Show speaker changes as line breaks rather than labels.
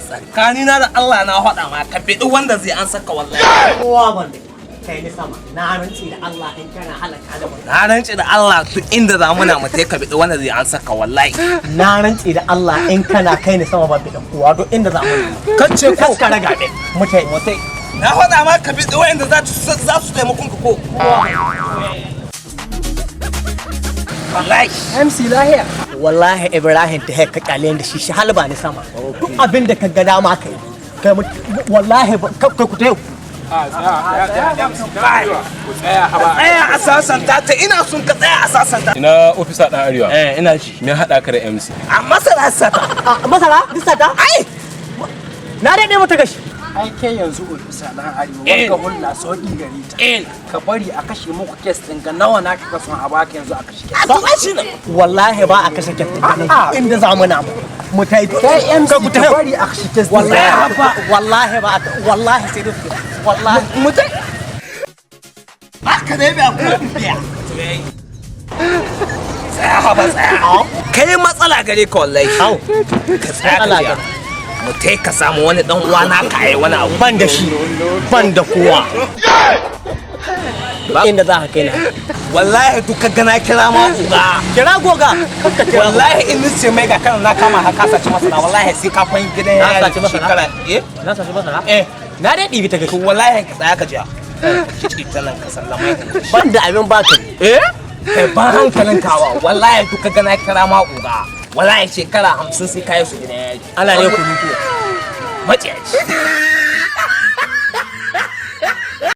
Tsakanina da Allah na faɗa ma, ka biɗi wanda zai an saka wallahi.
Kowa ban da kai ni sama, na rantsi da Allah in kana halaka da ban.
Na rance da Allah, duk inda za muna mu tai, ka biɗi wanda zai an saka wallahi.
Na rantsi da Allah in kana kai ni sama, ban da kowa duk inda za mu.
Kace ko?
Kaska raga ɗin mu tai, mu tai.
Na faɗa ma ka biɗi wanda za su taimakon ka ko. Wallahi.
MC lahiya. Wallahi Ibrahim, ta ka kyale da shi, shi halba ni sama. Duk abin da ka ga dama kai. Kai wallahi kai ku tai.
Ku tsaya haba.
Tsaya a sasanta ta, ina son ka tsaya a sasanta.
Ina ofisa dan Arewa?
Eh, ina ji.
Me haɗa ka da MC?
A masara sata.
A masara duk sata?
Ai.
Na daɗe mata gashi.
Ai kai yanzu ofisa dan Arewa,
Eh.
wanga hulla sauki gare ta.
Eh.
Ka bari a kashe muku kes ɗin ga nawa na kaka son a baka yanzu a kashe kes.
A to ai shi ne.
Wallahi ba a kashe kyaftin ganin inda za mu na mu. Mu tai.
Kai MC,
Ka ku
ka
tai.
bari a kashe kes ɗin.
Wallahi ba, wallahi ba wallahi sai dai su wallahi.
Mu tai. Haka ne ba ku biya. Tsaya haba, tsaya. Kai matsala gare ka wallahi.
Au.
Ka tsaya ka
Matsala
biya.
gare.
Mu tai ka samu wani dan uwa na ka yi wani abu.
Ban da shi, ban da kowa. Duk inda za ka kai na.
Wallahi duk ka gana kira ma uga.
Kira goga. Kakka kira.
Wallahi in ni ce mai ga kana na kama ka saci masara, wallahi sai ka kwan gidan
Na
yari
saci masara?
shekara. Eh?
Na sashi masara?
Eh.
Na dai ɗibi ta
To
gashi.
wallahi ka tsaya ka jiya. Ka ta nan ka sallama.
Ban da abin baka.
Eh? Kai ban hankalin kawa, wallahi duk ka gana kira ma uga. Wallahi shekara 50 sai kayi su gidan yari.
Ana ne ku mutu.
Maciyaci.